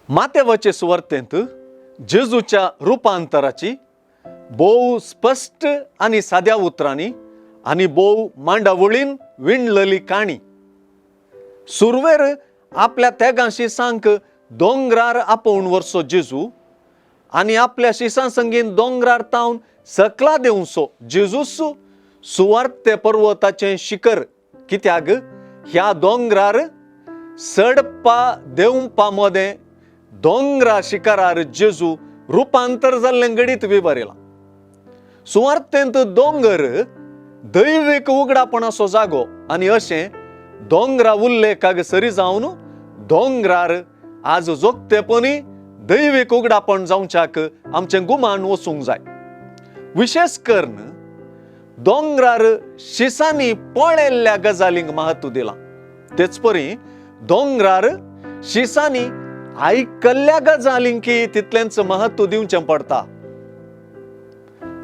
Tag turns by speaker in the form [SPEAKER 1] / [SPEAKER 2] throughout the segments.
[SPEAKER 1] मातेवाचे सुवार्तेंत जेजूच्या रुपांतराची भोव स्पश्ट आनी साद्या उतरांनी आनी भोव मांडावळीन विणलेली काणी. सुरवेर आपल्या तेगां शिसांक दोंगरार आपोवन व्हरचो जेजू आनी आपल्या शिसां संगीन दोंगरार तावन सकला देंवचो जेजूस सुवार्ते पर्वताचें शिखर, कित्याक ह्या दोंगरार चडपा देंवपा मदें दोंगरा शिखरार जेजू रुपांतर जाल्लें घडीत विवरिलां. सुवार्तेंत दोंगर दैवीक उगडापणाचो जागो आनी अशें दोंगरा उल्लेखाक सरी जावन दोंगरार आज जोगतेपणी दैवीक उगडापण जावच्याक आमचें गुमान वचूंक जाय. विशेश करून दोंगरार शिसांनी पळयल्ल्या गजालींक म्हत्व दिलां, तेच परी दोंगरार शिसांनी आयकल्ल्या गजालींकी तितलेंच म्हत्व दिवचें पडटा.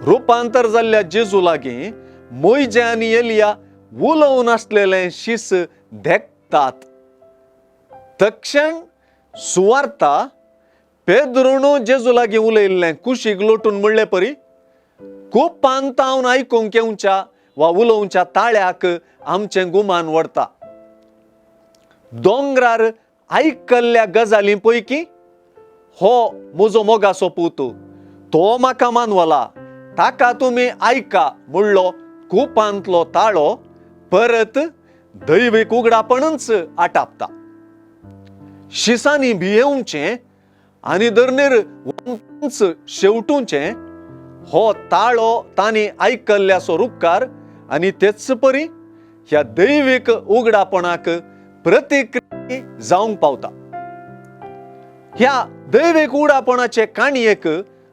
[SPEAKER 1] रुपांतर जाल्ल्या जेजू लागीं मोयजे आनी एलिया उलोवन आसलेले शीस देखतात. तक्षण सुवार्ता पेद्रून जेजू लागीं उलयल्लें कुशीक लोटून म्हणले परी कुपान तावन आयकूंक येवच्या वा उलोवच्या ताळ्याक आमचें गुमान व्हरता. दोंगरार आयकल्ल्या गजालीं पैकी हो म्हजो मोगाचो पूत, तो म्हाका मानवला, ताका तुमी आयका म्हणलो कुपांतलो ताळो परत दैवीक उगडापणूच आटापता. शिसांनी भियेवचें आनी धरणीर वंच शेवटुचें हो ताळो तांणी आयकल्ल्याचो रुपकार आनी तेच परी ह्या दैवीक उगडापणाक प्रतिक्रिया जावंक पावता. ह्या दैवीक उगडापणाचे काणयेक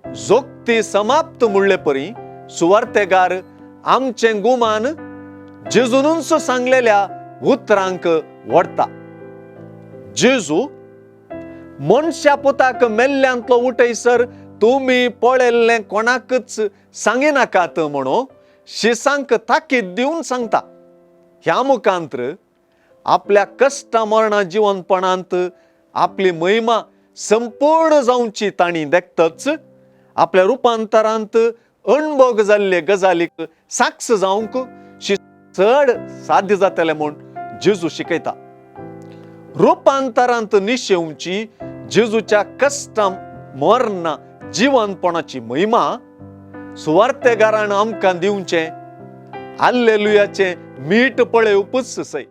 [SPEAKER 1] जोगती समाप्त म्हणले परी सुवार्तेगार आमचें गुमान जेजूनच सांगलेल्या उतरांक व्हरता. जेजू मनशा पुताक मेल्ल्यांतलो उठयसर तुमी पळयल्लें कोणाकच सांगिनाकात म्हणून शिसांक ताकीद दिवन सांगता. ह्या मुखांत्र आपल्या कश्टा मरणा जिवनपणांत आपली महिमा संपूर्ण जावची तांणी देखतच आपल्या रुपांतरांत अणभोग जाल्ले गजालीक साक्ष जावंक चड साध्य जातलें म्हूण जेजू शिकयता. रुपांतरांत निशेवची जेजूच्या कश्टां मरणा जिवनपणाची महिमा सुवार्तेगारान आमकां दिवचें आल्लेलुयाचें मीठ पळोवपूच सय.